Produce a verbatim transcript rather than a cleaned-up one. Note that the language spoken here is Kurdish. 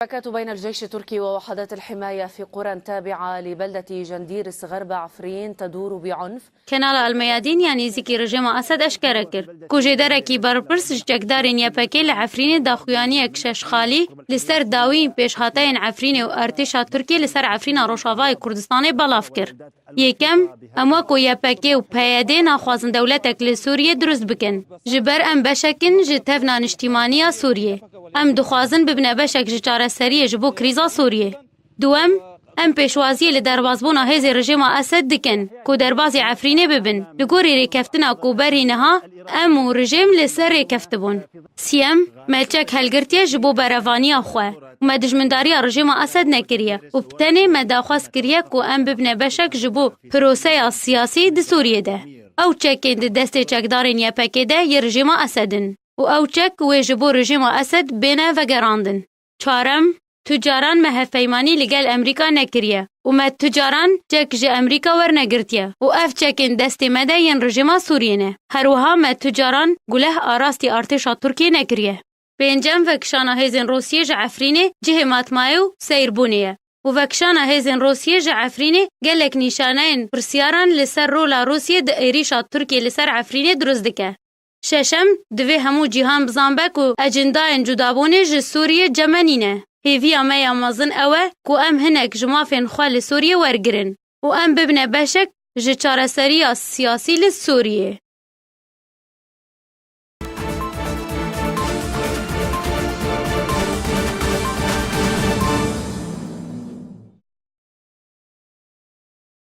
الاشتباكات بين الجيش التركي ووحدات الحماية في قرى تابعة لبلدة جنديرس غرب عفرين تدور بعنف. Kenala El Meyadîn ya nêzîkî rejîma Esed eşkere kir ku jêderekî berpirs ji çekdarên Y P G li Efrînê daxuyaniyek şeş xalî li ser dawiyên pêşhateyên Efrînê û artêşa Tirkiyê li ser Efrîna Rojavayê Kurdistanê belav kir. Yekem, em weko Y P G û P Y D naxwazin dewletek li Sûriyê dirust bikin. Ji ber em beşek in ji tevna niştîmaniya Sûriyê. Em dixwazin bibine beşek ji çareseriyê ji bo krîza Sûriyê. Duwem, em pêşwaziyê li derbazbûna hêzên rejîma Esed dikin ku derbazî Efrînê bibin. Li gorî rêkeftina ku berî niha em û rejîm li ser rê keftibûn. Siyem, me çek helgirtiye ji bo berevaniya xwe û me dijmindariya rejîma Esed nekiriye û bi tenê me daxwaz kiriye ku em bibine beşek ji bo proseya siyasî di Sûriyê de. Ew çekên di destê çekdarên Y P G de yê rejîma Esed in û ew çek wê ji bo rejîma Esed bêne vegerandin. Çarem, tu caran me hevpeymanî li gel Amerîka nekiriye û me tu caran çek ji Amerîka wernegirtiye û ev çekên destê me de yên rejîma Sûriyê ne. Her wiha me tu caran guleh a rastî artêşa Tirkiyê nekiriye. Pêncem, vekişana hêzên Rûsiyê ji Efrînê cihê matmayê û seyrbûnê ye û vekişana hêzên Rûsiyê ji Efrînê gelek nîşaneyên pirsyaran li ser rola Rûsiyê di êrîşa Tirkiyê li ser Efrînê dirust dike. Şeşem, divê hemû cîhan bizanbe ku ecindayên cudabûnê ji Sûriyê cem me nîne. Hêviya me ya mezin ew e ku em hinek ji mafên xwe li Sûriyê wergirin û em bibine beşek ji çareseriya siyasî li Sûriyê.